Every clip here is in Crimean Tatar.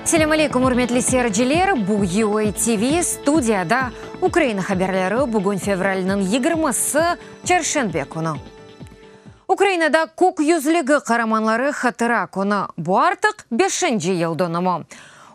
Selâm aleyküm, ürmetli seyirciler! Bu UA TV, studiyada Ukraina haberleri, bugün fevralniñ yigirmisi, çarşenbe künü. Ukrainada Kök yüzlügi qaramanları hatıra künü, bu artıq beşinci yıldönümi.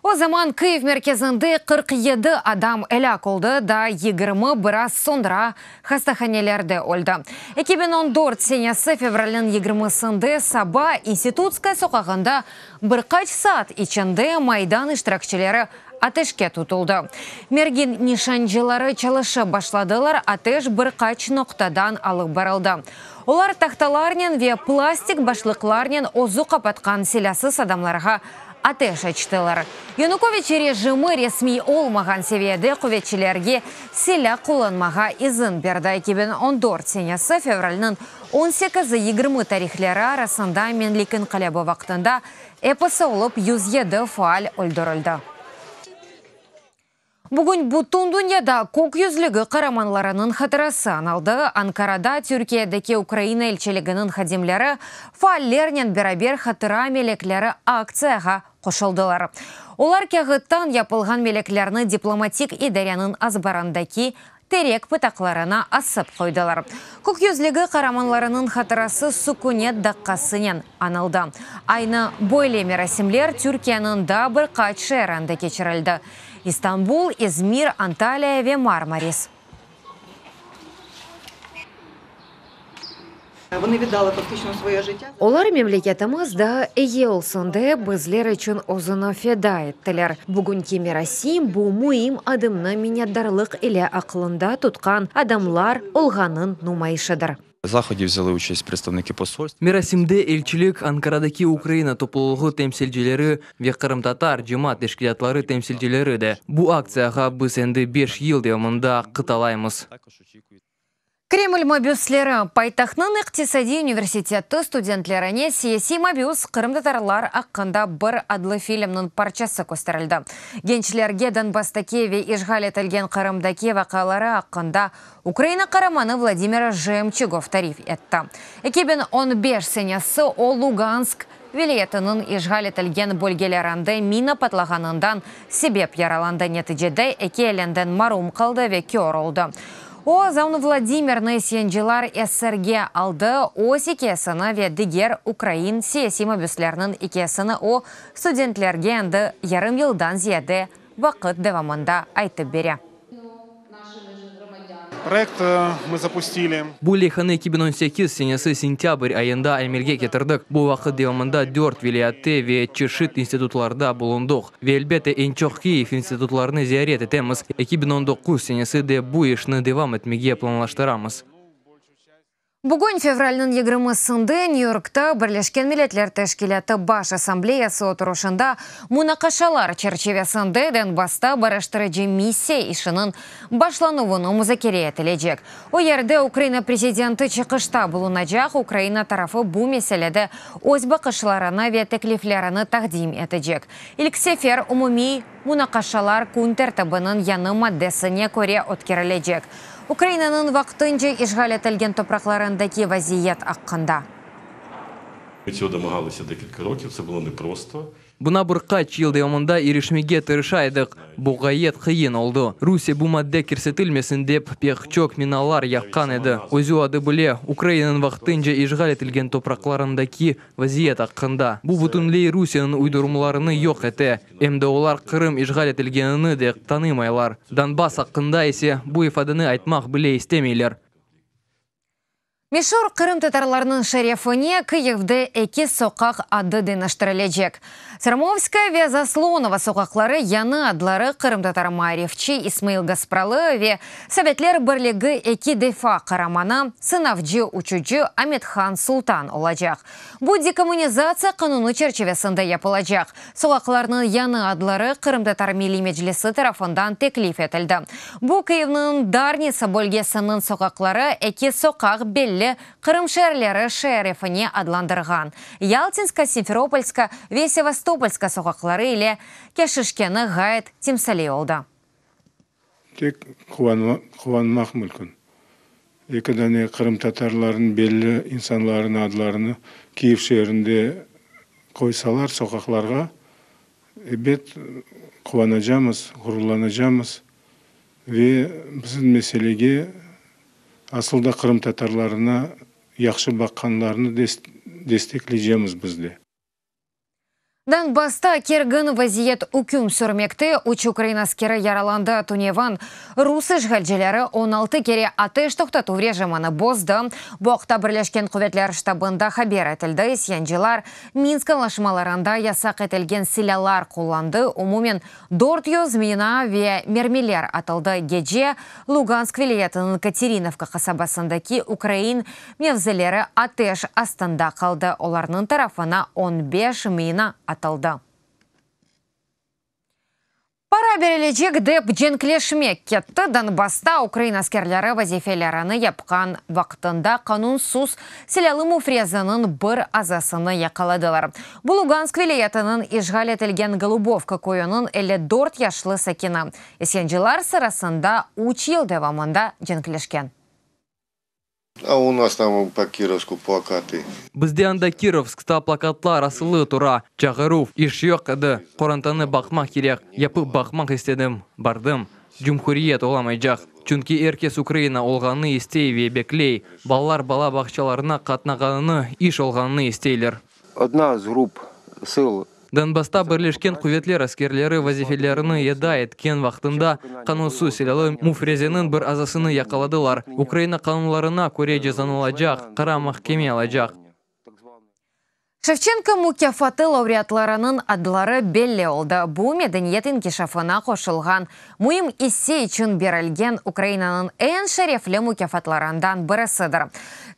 O zaman Kıyiv merkezinde 47 adam elâk oldı, daa 20 biraz soñra hastahanelerde öldi. 2014 senesi fevralniñ yigirmisinde saba İnstitutskaya soqağında bir qaç saat içinde Maydan iştirakçileri ateşke tutuldı. Mergin nişancıları çalışıp başladılar, ateş bir qaç noqtadan alıp barıldı. Olar tahtalarnen ve plastik başlıqlarnen özü qapatqan silâsız adamlarğa ateş açtılar. Yanukoviç rejimi resmiy olmağan seviyede quvetçilerge silâ qullanmağa izin berdi. 2014 senesi fevralniñ 18-20 tarihleri arasında Menlik inqilâbı vaqtında episi olıp 107 faal öldürildi. Bugün bütün dünyada Kök yüzlügi qaramanlarınıñ hatırası añıldı. Ankarada Türkiyedeki Ukraina elçiliginiñ hadimleri faallernen beraber Hatıra melekleri aktsiyağa qoşuldılar. Olar kâğıttan yapılğan meleklerni diplomatik idareniñ azbarındaki terek pıtaqlarına asıp qoydılar. Kök yüzlügi qaramanlarınıñ hatırası sükünet daqqasınen añıldı. Aynı böyle merasimler Türkiyeniñ daa bir qaç şeerinde keçirildi, İstanbul, İzmir, Antalya ve Marmaris. Olar memleketimiz daa eyi olsun dep, bizler içün özüni feda ettiler. Bugünki merasim, bu müim adımnı minnetdarlıq ile aqlında tutqan adamlar olğanıñ numayışıdır. Заході взяли участь представники посольств. Merasimde elçilik, Ankaradaki Ukraina toplulığı temsilcileri ve qırımtatar cemaat teşkilâtları temsilcileri de. Bu aktsiyağa biz endi beş yıl devamında qıtalaymız. Kreml mabüsleri, paytahtnıñ iqtisadiy universiteti studentlerine Siyasiy mabüs, qırımtatarlar aqqında bir adlı filmniñ parçası kösterildi. Gençlerge Donbasstaki ve işğal etilgen Qırımdaki vaqiaları aqqında Ukraina qaramanı Vladimir Jemçugov tarif etti. 2015 senesi o Lugansk vilâyetiniñ işğal etilgen bölgelerinde mina patlağanından sebep yaralandı, neticede eki elinden marum qaldı ve kör oldı. O zaman Vladimirni isyancılar esirge aldı, öz ikâyesini ve diger ukrain siyasiy mabüslerniñ ikâyesini o, studentlerge endi yarım yıldan ziyade vaqıt devamında aytıp bere. Проект мы запустили. Bu leyhanı 2018 senesi sentâbr ayında amelge ketirdik. Bu vaqıt devamında dört vilâyette ve çeşit institutlarda bulundıq. Ve, elbette, eñ çoq Kyiv institutlarını ziyaret etemiz. 2019 senesi de bu işni devam etmege planlaştıramız. Bugün fevralniñ yigirmisinde Nyü-Yorkta Birleşken Milletler Teşkilâtı Baş Assambleyası oturışında munaqaşalar çerçivesinde Donbassta barıştırıcı missiya işiniñ başlanuvını muzakere etilecek. O yerde Ukraina prezidenti çıqışta bulunacaq, Ukraina tarafı bu meselede öz baqışlarını ve tekliflerini taqdim etecek. İlk sefer umumiy munaqaşalar kün tertibiniñ yañı maddesine köre ötkerilecek, Ukrainanıñ vaqtınca işğal etilgen topraqlarındaki vaziyet aqqında. Ми цього домагалися декілька років, це було непросто. Buña bir qaç yıl devamında irişmege tırışa edik. Bu ğayet qıyın oldı. Rusiye bu madde kirsetilmesin dep, pek çoq minalar yaqqan edi. Özü adı bile, Ukrainanıñ vaqtınca işğal etilgen topraqlarındaki vaziyet aqqında. Bu bütünley Rusiyeniñ uydurmalarını yoq ete. Em de olar Qırım işğal etilgenini de tanımaylar. Donbass aqqında ise bu ifadeni aytmaq bile istemeyler. Meşur qırımtatarlarnıñ şerefine Kıyivde eki soqaq adı deñiştirilecek. Sormovskaya ve Zaslonova soqaqları yañı adları qırımtatar maarifçi İsmail Gaspralı ve Sovetler Birligi eki defa qaramanı, sınavcı-uçucı Amet-Han Sultan olacaq. Bu dekommunizatsiya qanunı çerçivesinde yapılacaq. Soqaqlarnıñ yañı adları Qırımtatar Milliy Meclisi tarafından teklif etildi. Bu Kyivniñ Darnitsa bölgesiniñ soqaqları eki soqaq belli Qırım şeerleri şerefine adlandırğan Yaltinska, Simferopolska ve Sevastopolska soqaqları ile keşişkeni ğayet timsaliy oldı. Tek quvanmaq mümkün. Eki dane qırımtatarlarnıñ belli insanlarınıñ adlarını Kiyev şeerinde qoysalar soqaqlarğa. Ebet, quvanacamız, ğururlanacamız ve bizim meselege, asıl da qırımtatarlarına yahşı baqqanlarını destekleycemiz biz de. Donbassta kergin vaziyet üküm sürmekte, üç ukrain askeri yaralandı, tünevin rus işğalcileri 16 kere ateş toqtatuv rejimini bozdı. Bu aqta Birleşken Quvetler ştabında haber etildi. İsyancılar Minsk añlaşmalarında yasaq etilgen silâlar qullandı, umumen 400 mina ve mermiler atıldı. Gece Lugansk vilâyetiniñ Katerinovka qasabasındaki ukrain mevzileri ateş astında qaldı, olarnıñ tarafına 15 mina atıldı. Para berilecek dep cenkleşmek ketti, Donbassta ukrain askerleri vazifelerini yapqan vaqtında qanunsız silâlı müfrezeniñ bir azasını yaqaladılar. Bu Lugansk vilâyetiniñ işğal etilgen Golubovka köyüniñ 54 yaşlı sakini. İsyancılar sırasında üç yıl devamında cenkleşken. A u nas tam po Kirovsku plakatı. Bizde anda Kirovskta plakatlar asılı tura, çağıruv, iş yoq edi, qorantanı baqmaq kerek, yapıp baqmaq istedim, bardım. Cumhuriyet olamaycaq, çünki er kes Ukraina olğanını istey ve bekley, balalar bala bağçalarına qatnağanını, iş olğanını isteyler. Odna z grup sil. Donbassta Birleşken Quvetler askerleri vazifelerini eda etken vaqtında qanunsız silâlı müfrezeniñ bir azasını yaqaladılar. Ukraina qanunlarına köre cezanılacaq, qara mahkeme alacaq. Şevçenko mukâfatı laureatlarınıñ adları belli oldı. Bu, medeniyet inkişafına qoşulğan müim isse içün berilgen Ukrainanıñ eñ şerefli mukâfatlarından birisidir.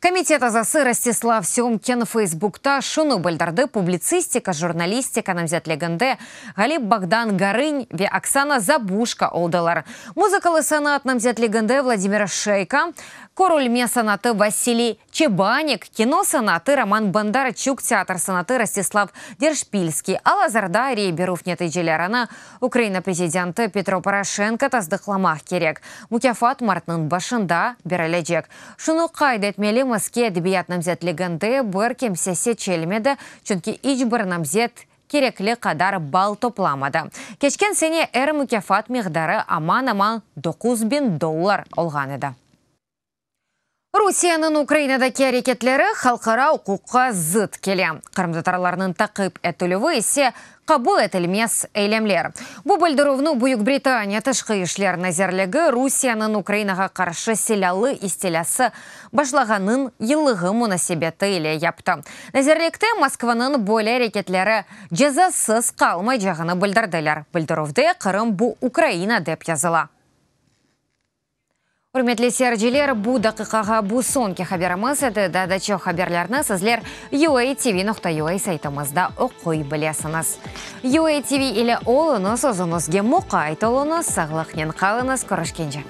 Komitet azası Rostislav Sömkin Feysbukta şunı bildirdi, Publitsistika, jurnalistika namzetliginde ğalip Bogdan Garın ve Oksana Zabuşko oldılar. Muzıkalı sanat namzetliginde Vladimir Şeyko, körülme sanatı Vasiliy Çebanik, kino sanatı Roman Bondarçuk, teatr sanatı Rostislav Derşpilskiy. Al-azırda rey berüv neticelerini Ukraina prezidenti Petro Poroşenko tasdıqlamaq kerek. Mukâfat martnıñ başında berilecek. Şunı qayd etmelimiz ki, edebiyat namzetliginde bir kimse seçilmedi, çünki iç bir namzet kerekli qadar ball toplamadı. Keçken sene er mukâfat miqdarı aman-aman 9000 dollar olğan edi. Rusiyeniñ Ukrainadaki areketleri halqara uquqqa zıt kele, qırımtatarlarnıñ taqip etilüvi ise qabul etilmez eylemler. Bu bildirüvni Büyük Britaniya Tışqı işler nazirligi Rusiyeniñ Ukrainağa qarşı silâlı istilâsı başlağanıñ yıllığı munasebeti ile yaptı. Nazirlikte Moskvanıñ böyle areketleri cezasız qalmaycağını bildirdiler. Bildirüvde Qırım bu Ukraina dep yazıla. Ürmetli seyirciler, bu daqiqağa bu soñki haberimiz edi. Daa da çoq haberlerni sizler UATV.UA saytımızda oquy bilesiñiz. UATV ile oluñız, özüñizge muqayt oluñız, sağlıqnen qalıñız, körüşkence.